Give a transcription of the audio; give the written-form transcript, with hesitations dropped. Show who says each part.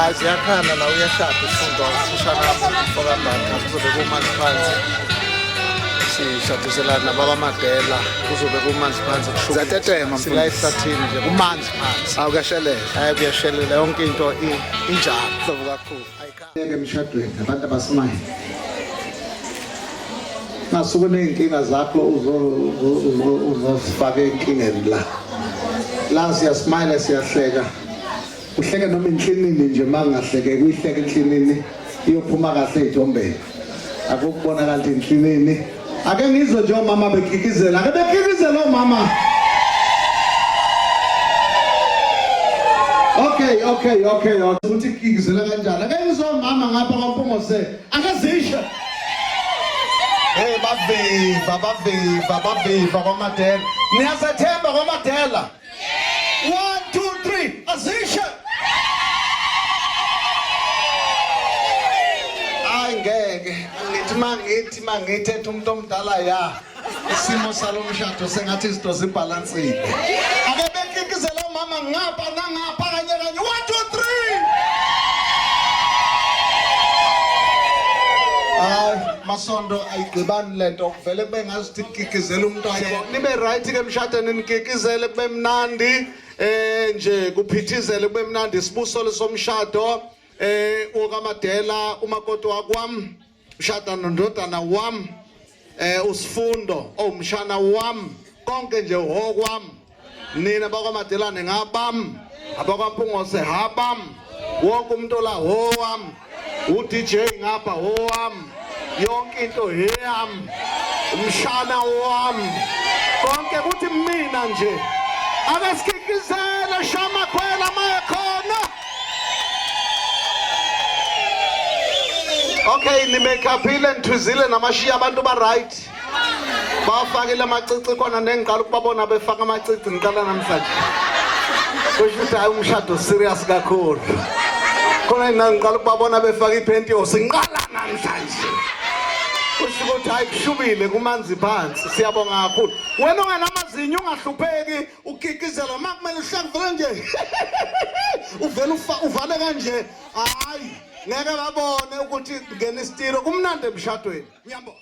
Speaker 1: Hayi ziyakhala la uyashada usifundo sishana mfokaMbatha kuzobe kumanzi phansi. Sishadiselana nabakwaMadela kuzobe kumanzi phansi kusho.
Speaker 2: Ziyatetema, mfundisi.
Speaker 1: Sila ehlathini nje kumanzi phansi.
Speaker 2: Awu kuyashelela.
Speaker 1: Hayi kuyashelela yonke into injalo.
Speaker 2: Ndlovu kakhulu.
Speaker 1: Ayikhali.
Speaker 2: Ngeke emshadweni abantu abasimayo. Ngasuke ney'nkinga zakho uzozifaka enkingeni la. La siyasmayela siyahleka. Uhleke noma inhlinini nje uma kungahlekeki uyihleke inhlinini iyophuma kahle ey'thombeni. Akukubonakala ukuthi inhlinini. Ake ngizwe nje omama bekikizela. Ake bekikizela omama. Okay, okay, okay. Ukuthi kikizela kanjani? Ake ngizwe omama ngapha kwaMpungose. Ake zisho. Hey baviva baviva baviva kwaMadela. Niyazethemba kwaMadela? 1 2 3 azishe. Hayi ngeke ngithi mangithi mangithi ethi umuntu omdala ya isimo salo mshado sengathi izinto zibhalansile. Ake bekikizela umama ngapha nangapha kanye kanye 1 2 3. Hayi masondo ayigqibani lento vele kube ngazuthi kikizela umntwana nibe right ke emshadweni nikikizele kube mnandi eh nje kuphithizele kube mnandi isibuso lesomshado eh okaMadela umakoti wakwam ushada nondodana wam eh usifundo owumshana wam konke nje hokwam nina bakwaMadelane ngabam abakwaMpungose habam wonke umuntu ola howam uDJ ngapha howam yonke into yeyam umshana wam konke kuthi mina nje ake sikikizele shama khwela maye khona okay nimake-uphile nithwizile namashiya abantu ba-right bawafakile amacici khona nengiqala ukubabona befaka amacici ngiqala namhlanje kusho ukuthi hayi umshado serious kakhulu khona nina ngiqala ukubabona befaka iphentiyosi ngiqala namhlanje kusho ukuthi hayi kushubile kumanzi phansi siyabonga kakhulu wena ongenamazinyo ungahlupheki ukikizela uma kumele uhleke vele nje uvele uvale kanje hayi ngeke babone ukuthi ngena isitiro kumnandi emshadweni ngiyabonga.